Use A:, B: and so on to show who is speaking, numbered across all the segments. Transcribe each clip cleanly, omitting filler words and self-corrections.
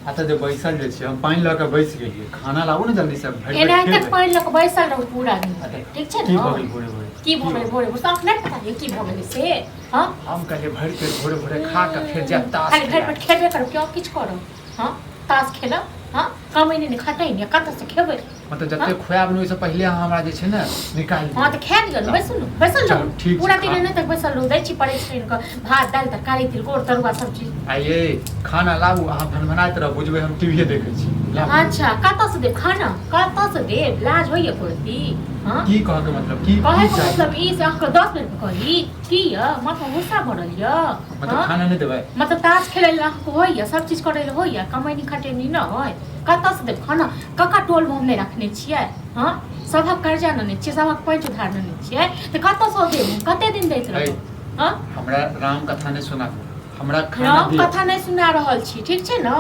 A: अच्छा जे बैसल जे छी हम पानि लऽ कऽ बैस गेलियै खाना लाबू ने जल्दी से भरि पेट
B: एनाहिते
A: खेबै।
B: पानि लऽ कऽ बैसल रहू पूरा दिन
A: अच्छा,
B: ठीक छै
A: की
B: ने
A: भऽ गेल भोरे भोरे
B: की भऽ गेल भोरे भोरे अहाँके नहि पता यऽ की भऽ गेलै से हँ
A: हम कहलियै भरि पेट भोरे भोरे खा कऽ फेर जायब ताश
B: खाली भरि
A: खेलाय।
B: पेट खेबे करब क्यों किछु करब हँ ताश खेलब हँ कमेने नहि खटै नहि कतऽसँ खेबै
A: मतलब जते खुआएब ने ओहिसँ पहिले अहाँ हमरा जे छै ने निकालि
B: हँ तऽ खा लिअ ने बैसू ने बैसल
A: चलू,
B: रहू
A: ठीक छै,
B: पूरा दिन
A: खा।
B: एना तक बैसल रहू दै छी पड़ै छै कऽ भात दालि तरकारी तिलकोर तरुआ सब चीज
A: आ ये खाना लाबू अहाँ भनभनाइत रहू बुझबै हम टीवीए देखै छी लाबू।
B: अच्छा कतऽसँ देब खाना कतऽसँ देब लाज होइए कुर्ती हँ
A: की कहके मतलब की
B: कहै
A: की
B: के
A: चाही
B: मतलब ई से अहाँके 10 बेर कही की यऽ माथामे गुस्सा भरल यऽ
A: मतलब
B: हँ
A: खाना नहि देबै
B: मतलब ताश खेलै लए अहाँके होइए सब चीज करै लए होइए कमैनी खटेनी नहि होय कतऽसँ देब खाना कका टोलमे हम नहि रखने छियै हँ सभक कर्जा नेने छियै सभक पैंच उधार नेने छियै तऽ कतऽसँ देब हम कते दिन दैत रहब हँ
A: हमरा राम कथा नहि सुनाबू हमरा खाना
B: राम
A: दिअ
B: कथा नहि सुना रहल छी ठीक छै ने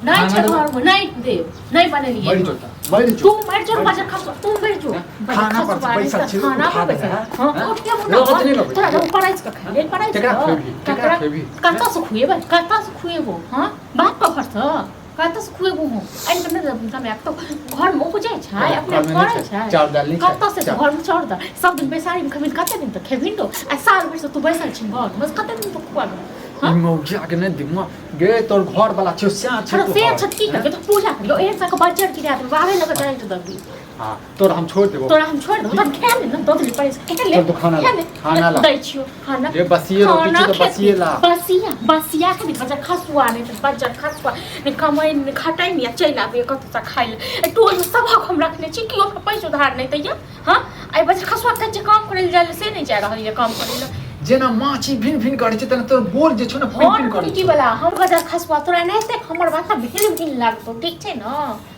B: नहि
A: खाना
B: छै
A: देबै?
B: घरमे नहि देब नहि बनेलियै
A: मरि जो तऽ, मरि जो
B: तू मरि जो बजर खसुआ तू मरि जो
A: खाना पर बैसल छी,
B: खाना
A: उठा
B: पर बैसल
A: देबै,
B: हँ
A: हँ?
B: उठ के मुन्ना
A: लगत नहि लगै
B: तोरा
A: छै।
B: जब पराइस के खा लेल पराइस
A: केकरा
B: के
A: खुएबही? केकरा खुएबही?
B: कतऽ से खुएबै कतऽ से खुएबो हँ बाप के घरसँ कतऽ से खुएबो हम आनि कऽ नहि देबो समय तो घरमे उपजै छै अपने
A: घरमे नहि
B: फड़ै
A: छै,
B: छै
A: चाउर दालि नहि छै,
B: कतऽ से
A: चाउर।
B: घरमे चाउर दालि सब दिन बैसारीमे खेबही कते दिन तक खेबही तो आ साल भरि से तू बैसल छी घर बस कते दिन तक खुआबी
A: ई मौगिया के नहि दिमाग गे तोर घर वाला छियौ सएह छै
B: अरे से
A: तोहर।
B: छत की करबै तो पूजा करियो एहन सबके बज्जर गिरा देबै बाहरे लग जाइत देबी
A: हाँ तोर हम छोड़ देबो
B: तोरा हम छोड़ देबो तब खा ले ना दऽ देली पड़े खा ले
A: चल तू खाना ला,
B: खा ले
A: खाना ला।
B: दै छियो खाना
A: रे बसिए रोटी
B: खाना
A: छै तऽ
B: खेतही।
A: बसिए ला।
B: बसिया बसिया के बजर खसुआ नहि तऽ बजर खसुआ नहि कमाइ नहि खटाइ नहि आ चलि आबैए कतहुसँ खाइ लए एहि टोलमे सभक हम रखने छी केओ हमरा पैसा उधार नहि दैए हँ आइ बजर खसुआ कहै छै काम करै लए जाइ लए से नहि जा रहल यऽ काम करै लए
A: जेना माछी भिन भिन करै छै तेना तोर बोल जे छौ ने भिन
B: हँ
A: भिन करै
B: की
A: छौ
B: वाला हम बजर खसुआ तोरा एनाहिते हमर भाषा भिन भिन लागतो ठीक छै ने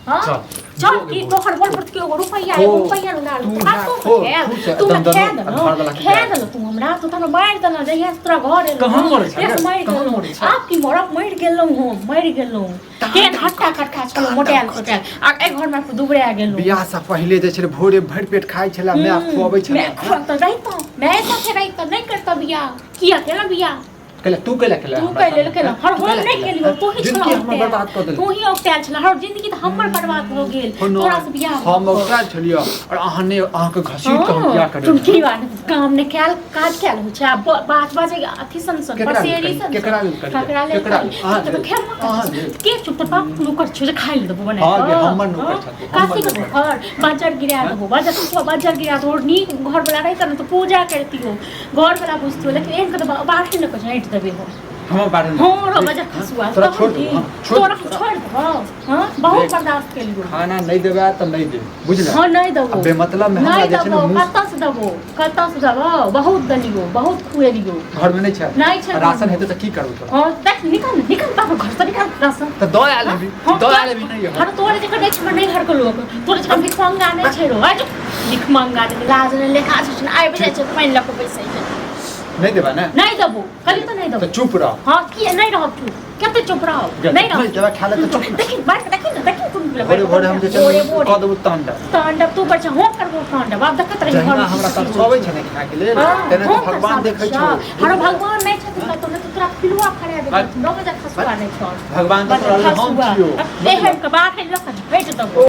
B: हाँ
A: चल,
B: चल
A: जो
B: की
A: गे
B: तोहर बोल पर केओ रुपैया
A: हो,
B: एगो रुपैया लुना
A: तू
B: तू
A: ना
B: तू
A: खो,
B: खायल
A: तू से
B: तू
A: दम
B: खा
A: दम
B: देलो
A: घर वाला के
B: खा
A: जाय।
B: देलो तू हमरा तू तऽ हमरा मारि देलो जहिया से तोरा घर एलो
A: कहाँ मरै छै
B: तहिया से
A: गे?
B: मारि
A: कहाँ
B: गेलहुँ
A: मरै छै?
B: आब की मरब मरि गेलहुँ हम मरि गेलहुँ केहन हट्टा कट्ठा छलहुँ मोटायल सोटायल आ एहि घरमे आबि कऽ दुबराए गेलहुँ
A: बियाह से पहिले जे छलै भोरे भरि पेट खाइ छलै माय खुअबै छलै
B: माय खुआ तऽ रहितहुँ माय साथे रहितहुँ नहि करतऽ बियाह किया केलहुँ बियाह
A: कैला तू कैला केला
B: तू कैले ले केला हर हम नहि केलियो तू ही
A: जिंदगी
B: छला
A: हमर बर्बाद कऽ देलक
B: तू ही औकतायल छला हर जिंदगी तऽ हमर बर्बाद भऽ गेल तोरा से बियाह
A: हम औकतायल छलियो और अहाँ ने अहाँ के घसीट के हम बियाह कर
B: तुम की बात काम ने कैल काज कैल होइ छै आ बात बाजे अथी सन सन पसेरी सन
A: केकरा लेल करियै
B: केकरा लेल
A: केकरा
B: अहाँ तऽ खेल के चुप तोर बाप नौकर छौ जे खाइ लए देबो बना
A: हां गे हमर नौकर छथि
B: काफी के घर बाजार गिरा देबो बाजार तू बाजार गिरा देबो नीक घर वाला रहता ने तऽ पूजा करतियो घर वाला बुझतियो लेकिन एहन के तऽ बाहर लऽ कऽ झाँटि देबै हम
A: हमर बारे में
B: हँ रो बजर खसुआ
A: तोरा छोड़ देबो हम छोड़
B: तोरा हम छोड़ देबो हँ बहुत बर्दाश्त केलियो
A: खाना नहीं देबे तऽ नहीं दे बुझल
B: हँ नहीं देबो
A: बेमतलब में हमरा
B: नहीं
A: जे छै
B: देबो
A: ने मुँह
B: कतऽ से देबो कतऽ से देबो बहुत देलियो बहुत खुएलियो
A: घर में नहीं छै
B: नहीं छै
A: राशन हेतै तऽ की करबै तोरा
B: हँ देख निकाल निकाल बाप घर से निकाल राशन
A: तऽ दऽ आयल हेबी दऽ आयल हेबी नहीं
B: हर तोरे जकर नहीं छै नहीं घर के लोग तोरे जकर भिखमंगा नहीं छै रो आज भिखमंगा नहीं लाज नहीं लेखा छै आबि जाइ छै पानि लऽ कऽ बैसै छै
A: नहीं देबा ने
B: नहीं देबो कहली तऽ नहीं
A: तऽ
B: देबो
A: चुप रह
B: हँ किया नहीं रहब चुप कते चुप रहब नहीं रहब
A: नहीं देबा खा ले तऽ चुप रह।
B: देखी बात देखी ने देखी कोन
A: भोरे भोरे हम जे छै
B: भोरे
A: ने
B: भोरे
A: कऽ देबो तांडव
B: तांडव तू पर छै हम करबो तांडव आब देखत रही
A: जहिना हमरा तरसबै छै ने खायके लेल तेना तऽ भगवान देखै छौ
B: हरो भगवान नहीं छथिन कतौ नहि तऽ तोरा पिलुआ फड़ा देतौ 9 बजे खसुआ नहीं छौ
A: भगवान तऽ तोरा लेल हम छियौ
B: एहन के बात है लऽ कऽ भेज देबो।